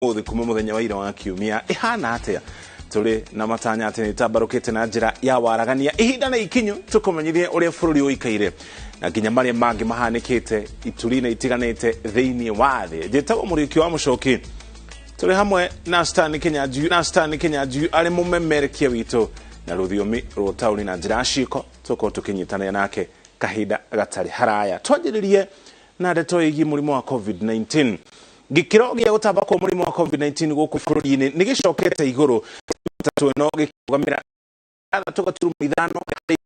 Ũmũthĩ kuma mũthenya wa ira wa kiumia ĩhana atĩa? Tũrĩ na matanya atĩ nĩ tambarũkĩte na njĩra ya waragania. Ihinda na ikinyu tũkũmenyithie ũrĩa bũrũri ũikaire na nginya marĩa mangĩ mahanĩkĩte ituri-inĩ itiganĩte thĩinĩ wa thĩ. Njĩtagwo Mũriũki wa Mũcoki, tũrĩ hamwe na Stan Kinyanjui, na Stan Kinyanjui arĩ mũmemerekia witũ na rũthiomi rwa ũtaũri na njĩra ya ciĩko. Tũkorwo tũkĩnyitanĩra nake kahinda gatarĩ haraya. Twanjĩrĩrie na ndeto ĩgiĩ mũrimũ wa COVID-19. Gĩkĩro gĩa gũtamba kwa mũrimũ wa COVID-19 gũkũ bũrũri-inĩ nĩ gĩcokete igũrũ, Jumatatu ĩno gĩkĩrũgamĩra 6.5 harĩ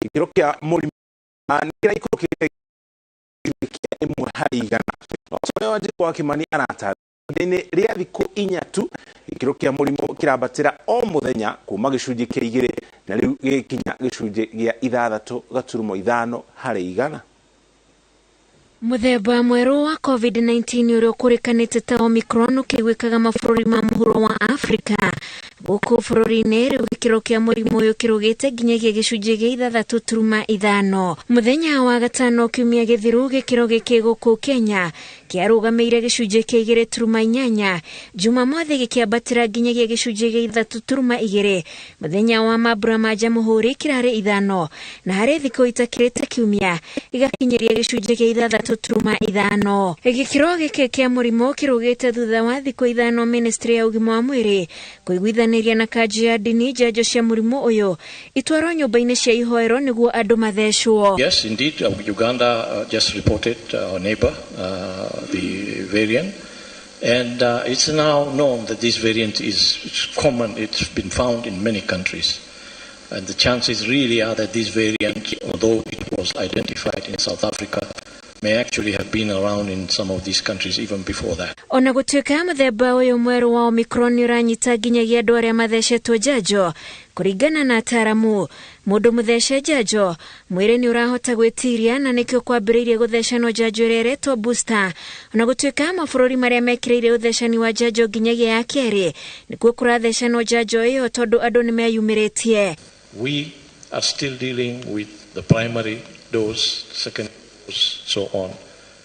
gĩkĩro kĩa mũrimũ nĩ kĩraikũrũkĩte gĩcunjĩ kĩa 1%. O ta ũrĩa Wanjikũ wa Kĩmani aratarĩria, ihinda-inĩ rĩa thikũ 4 tu gĩkĩro kĩa mũrimũ kĩrambatĩra o mũthenya kuma gĩcunjĩ kĩa 2 na rĩu gĩgĩkinya gĩcunjĩ gĩa 6.5%. Mũthemba mwerũ wa COVID-19 ũrĩa ũkũrĩkanĩte ta Omicron ũkĩiguĩkaga mabũrũri ma mũhuro wa Afrika. Gũkũ bũrũri-inĩ rĩu gĩkĩro kĩa mũrimũ ũyũ kĩrũgĩte nginyagia gĩcunjĩ gĩa 6.5. Mũthenya wa gatano kiumia gĩthiru gĩkĩro gĩkĩ gũkũ Kenya kĩarũgamĩire gĩcunjĩ kĩa 2.8. Jumamothi gĩkĩambatĩra nginyagia gĩcunjĩ gĩa 3.2. Mũthenya wa mambura ma Jamhuri kĩrarĩ 5 na harĩ thikũ itakĩrĩte kiumia gĩgakinyĩria gĩcunjĩ gĩa 6.5. Gĩkĩro gĩkĩ kĩa mũrimũ kĩrũgĩte thutha wa thikũ 5 Ministry ya ũgima wa mwĩrĩ kũiguithanĩria na kanjũ ya ndini njanjo cia mũrimũ ũyũ itwarwo nyũmba-inĩ cia ihoero nĩguo andũ mathecwo. Yes, indeed, Uganda just reported our neighbor, the variant, and it's now known that this variant is common. It's been found in many countries, and the chances really are that this variant, although it was identified in South Africa, may actually have been around in some of these countries even before that. Ona gũtuĩka mũthemba ũyũ mwerũ wa Omicron nĩ ũranyita nginyagia andũ arĩa mathecetwo njanjo, kũringana na ataaramu, mũndũ mũthece njanjo mwĩrĩ nĩ ũrahota gwĩtiria na nĩkĩo kwambĩrĩirie gũthecanwo njanjo ĩrĩa ĩretwo booster. Ona gũtuĩka mabũrũri marĩa mekĩrĩire ũthecani wa njanjo nginyagia ya kerĩ nĩkuo kũrathecanwo njanjo ĩyo tondũ andũ nĩ meyumĩrĩtie. We are still dealing with the primary dose, second dose, so on.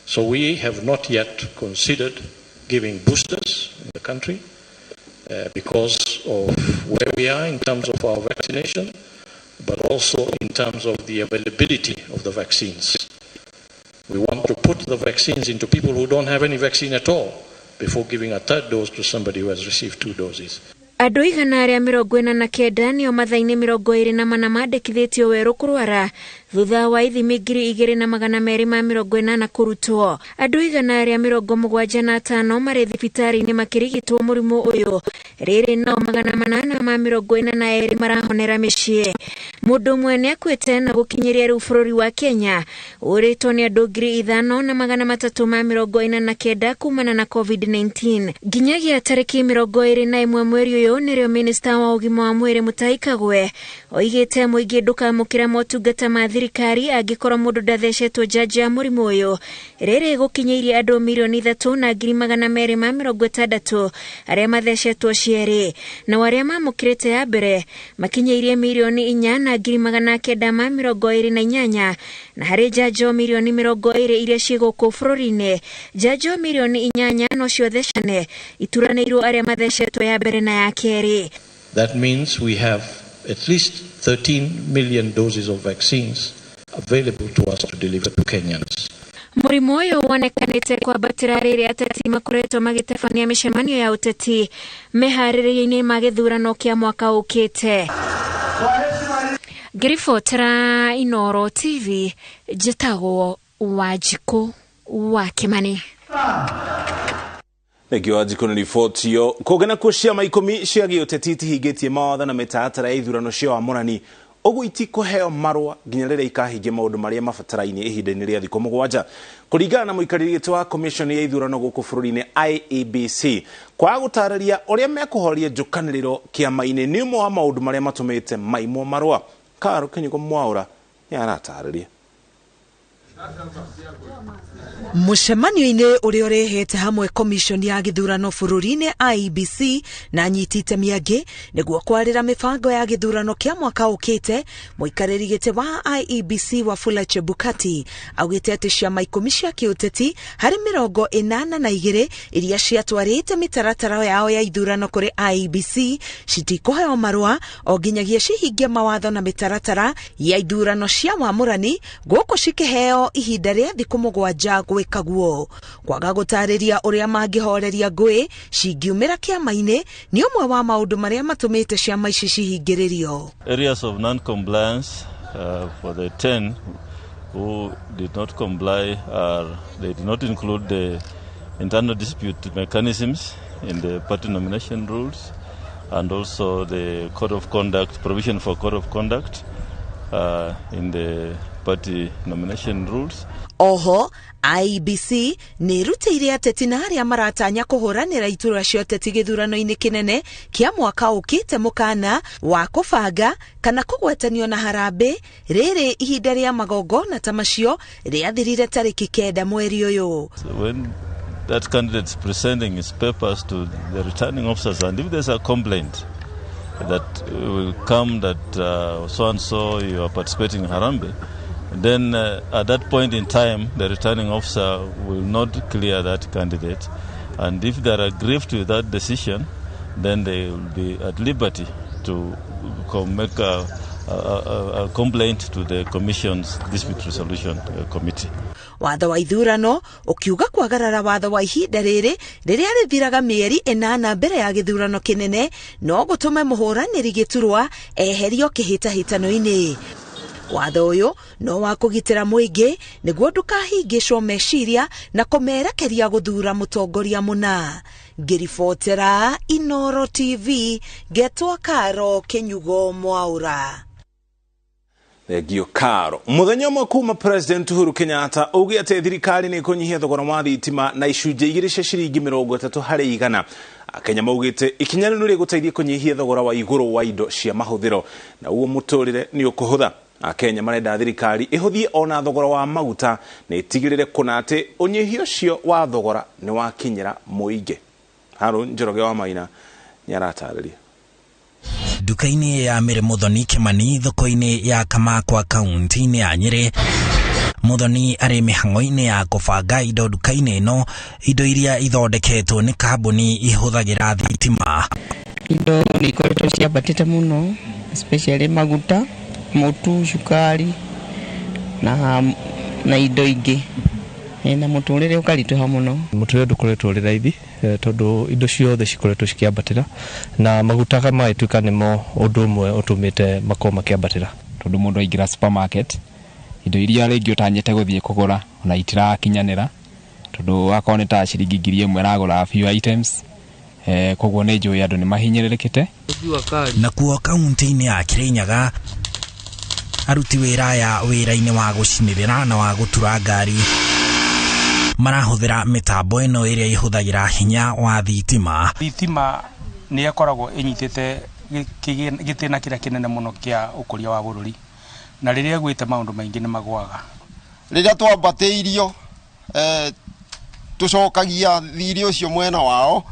So we have not yet considered giving boosters in the country because of where we are in terms of our vaccination, but also in terms of the availability of the vaccines. We want to put the vaccines into people who don't have any vaccine at all before giving a third dose to somebody who has received 2 doses. Andũ 149 nĩo mathaa-inĩ 24 mandĩkithĩtio werũ kũrwara thutha wa ithimi 2,280 kũrutwo. Andũ 175 marĩ thibitarĩ-inĩ makĩrigitwo mũrimũ ũyũ, rĩrĩ nao 842 marahonera mĩciĩ. Mũndũ ũmwe nĩakuĩte na gũkinyĩria rĩu bũrũri wa Kenya ũrĩtwo nĩ andũ 5,349 kumana na COVID-19. Nginyagia tarĩki 21 mweri ũyũ nĩrĩo minista wa ũgima wa mwĩrĩ Mutahi Kagwe oigĩte mũingĩ ndũkamũkĩra motungata ma thirikari angĩkorwo mũndũ ndathecetwo njanjo ya mũrimũ ũyũ. Rĩrĩ gũkinyĩirie andũ 3,260,000 arĩa mathecetwo cierĩ, nao arĩa mamũkĩrĩte ya mbere makinyĩirie 4,928,000, na harĩ njanjo 20 mirioni iria ciĩ gũkũ bũrũri-inĩ, njanjo 8 mirioni no cio thecane ituranĩirwo arĩa mathecetwo ya mbere na ya kerĩ. That means we have at least 13 million doses of vaccines available to us to deliver to Kenyans. Mũrimũ ũyũ wonekanĩte kwambatĩra rĩrĩa ateti makoretwo magĩtabania mĩcemanio ya ũteti meharĩrĩria-inĩ ma gĩthurano kĩa mwaka ũkĩte. Ngĩribotera Inooro TV, njĩtagwo Wanjikũ wa Kĩmani. Thengio Wanjikũ nĩ riboti ĩyo. Kũngĩ nakuo ciama 10 cia gĩũteti itihingĩtie mawatho na mĩtaratara ya ithurano cia wamũrani, ũguo itikũheo marũa nginya rĩrĩa ikahingia maũndũ marĩa mabatarainie ihinda-inĩ rĩa thikũ 7. Kũringana na mũikarĩri gĩtĩ wa commission ya ithurano gũkũ bũrũri-inĩ IEBC, kwaga gũtarĩria ũrĩa mekũhoria njũkanĩrĩro kĩama-inĩ nĩ ũmwe wa maũndũ marĩa matũmĩte maimwo marũa. Karo Kĩnyugo Mwaũra nĩ aratarĩria. Mũcemanio-inĩ ũrĩa ũrehete hamwe commission ya gĩthurano bũrũri-inĩ IEBC na anyiti itemi angĩ nĩguo kwarĩra mĩbango ya gĩthurano kĩa mwaka ũkĩte, mũikarĩri gĩtĩ wa IEBC Wafula Chebukati augĩte atĩ ciama 10 cia kĩũteti harĩ 82 iria ciatwarĩte mĩtaratara yao ya ithurano kũrĩ IEBC citikũheo marũa o nginyagia cihingie mawatho na mĩtaratara ya ithurano cia wamũrani, gũkũ cikĩheo ihinda rĩa thikũ 7 gwĩka guo. Kwaga gũtarĩria ũrĩa mangĩhoreria ngũĩ cingiumĩra kĩama-inĩ nĩ ũmwe wa maũndũ marĩa matũmĩte ciama ici cihingĩrĩrio. Areas of non-compliance for the 10 who did not comply are they did not include the internal dispute mechanisms in the party nomination rules, and also the code of conduct, provision for code of conduct in the party nomination rules. Oho, IEBC nĩ ĩrutĩire ateti na arĩa maratanya kũhũranĩra iturwa cia ũteti gĩthurano-inĩ kĩnene kĩa mwaka ũkĩte mũkana wa kũbanga kana kũgwatanio na harambĩ rĩrĩ ihinda rĩa magongona ta macio rĩathirire tarĩki 9 mweri ũyũ. So when that candidate is presenting his papers to the returning officers, and if there's a complaint that will come that so and so you are participating in harambee, then at that point in time the returning officer will not clear that candidate, and if they are aggrieved with that decision, then they will be at liberty to make a complaint to the Commission's Dispute Resolution Committee. Watho wa ithurano ukiuga kwagarara watho wa ihinda rĩrĩ rĩrĩa rĩthiraga mĩeri 8 mbere ya gĩthurano kĩnene no gũtũme mũhũranĩri gĩturwa eherio kĩhĩtahĩtano-inĩ. Watho ũyũ no wa kũgitĩra mũingĩ nĩguo ndũkahingĩcwo meciria na kũmerekeria gũthura mũtongoria mũna. Ngĩribotera Inoro TV, ngetwo Karo Kĩnyugo Mwaura. Thengio Karo. Mũthenya ũmwe kuma President Uhuru Kenyatta auge atĩ thirikari nĩ ĩkũnyihia thogora wa thitima na icunjĩ 2 cia ciringi 30 harĩ igana. Akenya maugĩte ikinya rĩu rĩgũteithia kũnyihia thogora wa igũrũ wa indo cia mahũthĩro na ũguo mũtũrĩre nĩ ũkũhũtha. Akenya marenda thirikari ĩhũthie ona thogora wa maguta na ĩtigĩrĩre kũna atĩ ũnyihia ũcio wa thogora nĩ wakinyĩra mũingĩ. Harũ Njoroge wa Maina nĩaratarĩria. Nduka-inĩ ya Mary Muthoni Kimani thoko-inĩ ya Kamakwa kaunti-inĩ ya Nyĩrĩ, Muthoni arĩ mĩhang'o-inĩ ya kũbanga indo nduka-inĩ ĩno, indo iria ithondeketwo nĩ kambuni ihũthagĩra thitima. Indo nĩ ikoretwo ciambatĩte mũno, especially maguta, mũtu, cukari na indo ingĩ. Na mũtũrĩre ũkaritũha mũno. Mũtũrĩre ndũkoretwo ũrĩ raithi tondũ indo ciothe cikoretwo cikĩambatĩra na maguta magĩtuĩka nĩmo ũndũ ũmwe ũtũmĩte makorwo makĩambatĩra. Tondũ mũndũ aingĩra supermarket, indo iria rĩngĩ ũtanyĩte gũthiĩ kũgũra ona itirakinyanĩra, tondũ akorwo nĩ ta ciringi 1000 ĩragũra few items, koguo nĩ njũĩ andũ nĩ mahinyĩrĩrĩkĩte. Nakuo kaunti-inĩ ya Kirinyaga, aruti wĩra aya wĩra-inĩ wa gũcinĩrĩra na wa gũtura ngari marahũthĩra mĩtambo ĩno ĩrĩa ĩhũthagĩra hinya wa thitima. Thitima nĩ ĩkoragwo ĩnyitĩte gĩtĩna kĩrĩa kĩnene mũno kĩa ũkũria wa bũrũri, na rĩrĩa gwĩte maũndũ maingĩ nĩ magũaga. Rĩrĩa twambatĩirio tũcokagia thirĩ ũcio mwena wao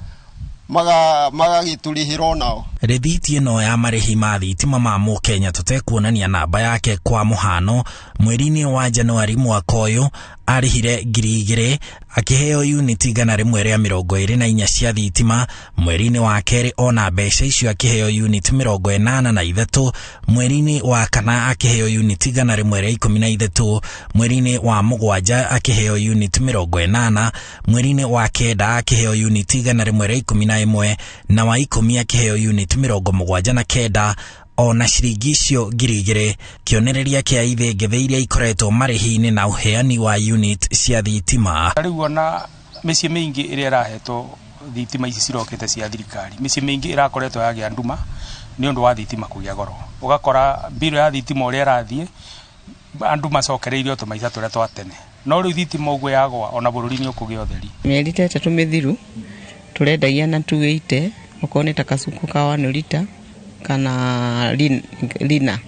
magagĩtũrĩhĩra nao. Rĩthiti ĩno ya marĩhi ma thitima ma mũkenya tũtekuonania namba yake kwa mũhano, mweri-inĩ wa Januari mwaka ũyũ arĩhire 2000 akĩheo uniti 124 cia thitima, mweri-inĩ wa kerĩ ona mbeca icio akĩheo uniti 83, mweri-inĩ wa kana akĩheo uniti 113, mweri-inĩ wa mũgwanja akĩheo uniti 80, mweri-inĩ wa kenda akĩheo uniti 111 na wa 10 akĩheo uniti 79 ona ciringi icio 2000, kĩonereria kĩa ithĩngĩthĩ iria ikoretwo marĩhi-inĩ na ũheani wa unit cia thitima. Rĩu ona mĩciĩ mĩingĩ ĩrĩa ĩrahetwo thitima ici cirokĩte cia thirikari, mĩciĩ mĩingĩ ĩrakoretwo yagĩa nduma nĩ ũndũ wa thitima kũgĩa goro. Ũgakora mbirũ ya thitima ũrĩa ĩrathiĩ andũ macokereirio tũmaica tũrĩa twa tene, no rĩu thitima ũguo yagwa ona bũrũri nĩ ũkũgĩa ũtheri. Mĩeri ta 3 mĩthiru tũrendagia na 280, okorwo nĩ ta kacuku ka 1 lita kana lina,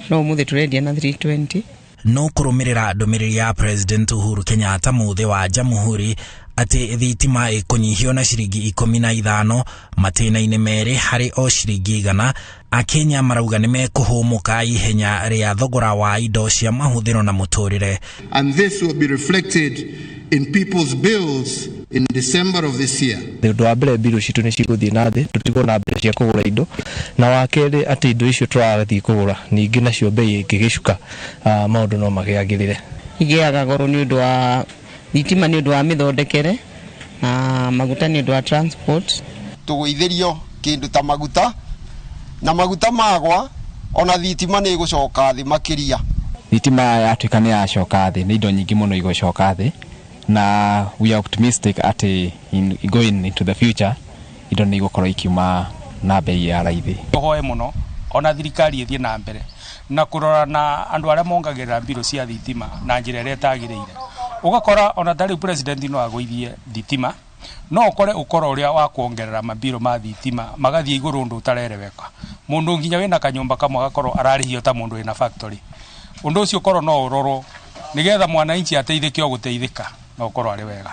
no ũmũthĩ tũrendia na 320. No kũrũmĩrĩra ndũmĩrĩri ya President Uhuru Kenyatta mũthĩ wa Jamhuri atĩ thitima ĩkũnyihio na ciringi 15 matĩna-inĩ 2 harĩ o ciringi 100, Akenya marauga nĩ mekũhũmũka ihenya rĩa thogora wa indo cia mahũthĩro na mũtũrĩre. And this will be reflected in people's bills in December of this year. Ũndũ wa mbere, mbirũ citũ nĩ cigũthiĩ na thĩ, tũtigwo mbeca cia kũgũra indo, na wa kerĩ atĩ indo icio tũrathiĩ kũgũra ningĩ nacio bei ĩngĩgĩcuka, maũndũ no magĩagĩrĩre. Igĩaga goro nĩ ũndũ wa thitima, nĩ ũndũ wa mĩthondekere, na maguta nĩ ũndũ wa transport. Tũgũithĩrio kĩndũ ta maguta, na maguta magwa ona thitima nĩ ĩgũcoka thĩ makĩria. Thitima yatuĩka nĩ yacoka thĩ, nĩ indo nyingĩ mũno igũcoka thĩ, na we are optimistic atĩ in going into the future indo nĩ igũkorwo ikiuma na bei ya raithi. Tũhoe mũno ona thirikari ĩthiĩ na mbere na kũrora na andũ arĩa mongagĩrĩra mbirũ cia thitima na njĩra ĩrĩa ĩtagĩrĩire. Ũgakora ona ta rĩu president no agũithie thitima, no ũkore ũkoro ũrĩa wa kuongerera mambirũ ma thitima magathiĩ igũrũ ũndũ ũtarereweka. Mũndũ nginya wĩna kanyũmba kamwe agakorwo ararĩhio ta mũndũ wĩna factory. Ũndũ ũcio ũkorwo no ũrorwo nĩgetha mwananchi ateithĩke o gũteithĩka, no ũkorwo arĩ wega.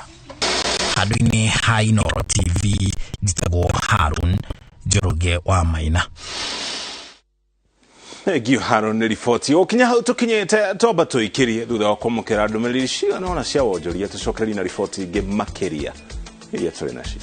Handũ-inĩ ha Inooro TV, njĩtagwo Harun Njoroge wa Maina. Thank Harun nĩ riboti ũkinya hau tũkinyĩte, twamba tũikĩrie thutha wa kwamũkĩra ndũmĩrĩri cigana ũna cia wonjoria, tũcokererie na riboti ingĩ makĩria iria tũrĩ nacio.